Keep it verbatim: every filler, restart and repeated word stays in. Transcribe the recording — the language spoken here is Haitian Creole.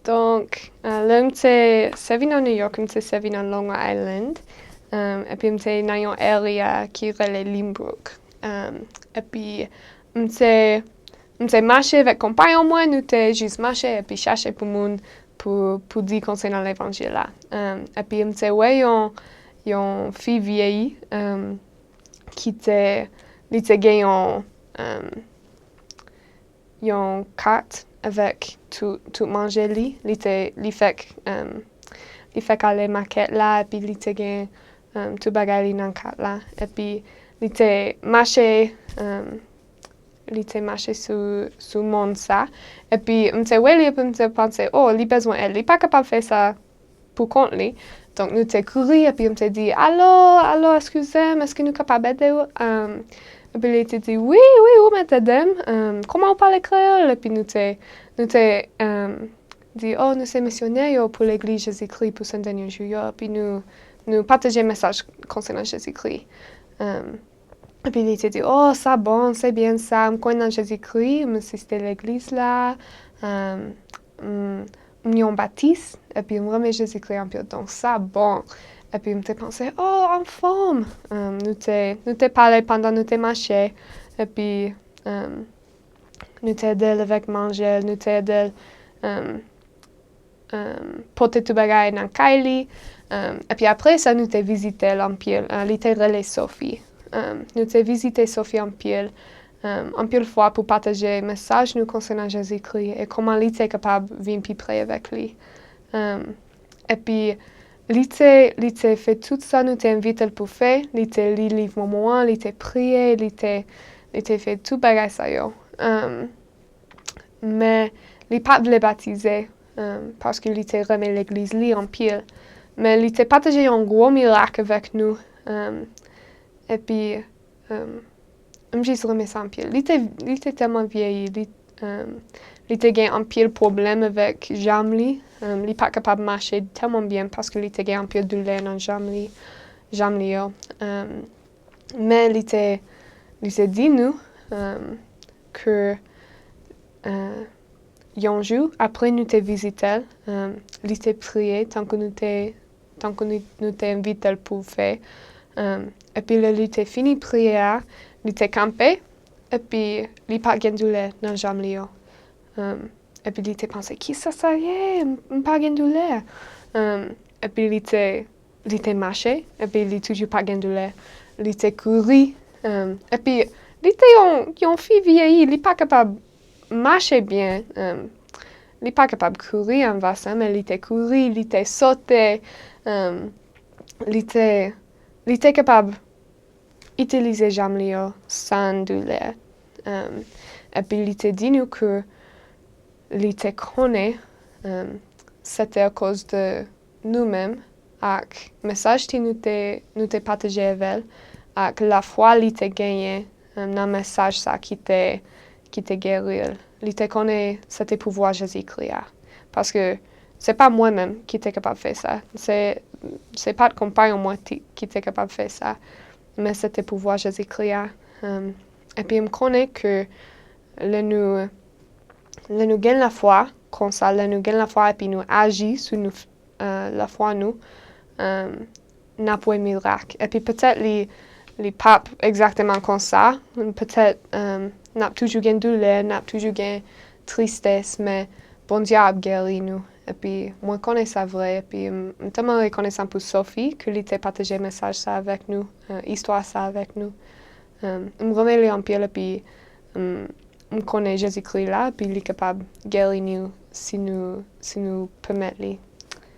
Donk, uh, lè m te sèvi nan New York, m te sèvi nan Long Island, um, epi m te nan yon area ki rele Lynbrook. Um, epi m te, m te mache avèk konpayon mwen, nou te jis mache epi chache pou moun pou, pou di konsènan levanjil la. Um, epi m te wè yon, yon fi vyeyi, um, ki te, li te gen yon, um, yon kat avèk tout, tout manje li. Li te, li fèk, um, li fèk ale makèt la, epi li te gen, um, tout bagay li nan kat la. Epi li te mache, um, li te mache sou, sou mòn sa. Epi m te wè li, epi m te panse, oh, li bezwen èd. Li pa kapab fè sa pou kont li. Donk, nou te kouri, epi m te di, alo, alo, eskize m, èske nou kapab ede w? Um, epi li te di, wi, wi, ou mèt ede m. Um, kòman ou pale kreyòl? Epi nou te, nou te, um, di, oh, nou se misyonè yo pou Legliz Jezikri pou Sen Dènye Jou yo. Epi nou, nou pataje mesaj konsènan Jezikri. Um, epi li te di, oh, sa bon, se byen sa, m kwè nan Jezikri, m asiste legliz la, um, m, m yon batis, epi m renmen Jezikri anpil, donk sa bon. Epi m te panse, oh, anfòm. Um, nou te, nou te pale pandan nou te mache, epi, um, nou te ede l avèk manje, nou te ede l, um, um, pote tout bagay nan kay li. Um, epi apre sa, nou te vizite l anpil. Uh, li te rele Sophie. Um, nou te vizite Sophie anpil. Um, anpil fwa pou pataje mesaj nou konsènan Jezikri e kòman li te kapab vin pi pre avèk li. Um, epi li te, li te fè tout sa nou te envite l pou fè. Li te li liv Mòmon an, li te priye, li te, li te fè tout bagay sa yo. Um, men li pa t vle batize, um, paske li te renmen legliz li anpil. Men li te pataje yon gwo mirak avèk nou. Um, epi, um, m jis renmen sa anpil. Li te, li te tèlman vyeyi, li, um, li te gen anpil pwoblèm avèk janm li. Um, li pa t kapab mache tèlman byen paske li te gen anpil doulè nan janm li, janm li yo. Um, men li te, li te di nou, um, ke, uh, yon jou, apre nou te vizite l, um, li te priye, tankou nou te, tankou nou, nou te envite l pou fè. Um, epi lè li te fini priye a, li te kanpe, epi li pa t gen doulè nan janm li yo. Um, epi li te panse, kisa sa ye? M, m pa gen doulè. Um, epi li te, li te mache, epi li toujou pa gen doulè. Li te kouri, um, epi li te yon, yon fi vyeyi, li pa kapab mache byen, um, li pa kapab kouri anvan sa, men li te kouri, li te sote, um, li te, li te kapab itilize janm li yo san doulè. Um, epi li te di nou ke li te konnen, um, se te akoz de nou menm ak mesaj ki nou te, nou te pataje avè l, ak lafwa li te genyen, um, nan mesaj sa ki te, ki te geri l. Li te konnen se te pouvwa Jezikri a. Paske se pa mwen menm ki te kapab fè sa. Se, se pa t konpayon mwen ti, ki te kapab fè sa. Men se te pouvwa Jezikri a. Um, epi m konnen ke lè nou, lè nou gen lafwa konsa, lè nou gen lafwa epi nou aji sou nou, uh, lafwa nou, um, n ap wè mirak. Epi petèt li, li p ap egzakteman konsa, petèt, um, n ap toujou gen doulè, n ap toujou gen tristès, men Bondye ap geri nou. Epi mwen konnen sa vre, epi m, m tèlman rekonesan pou Sophie ke li te pataje mesaj sa avèk nou, uh, istwa sa avèk nou. Um, m renmen li anpil, epi, um, m konnen Jezikri la, epi li kapab geri nou si nou, si nou pèmèt li.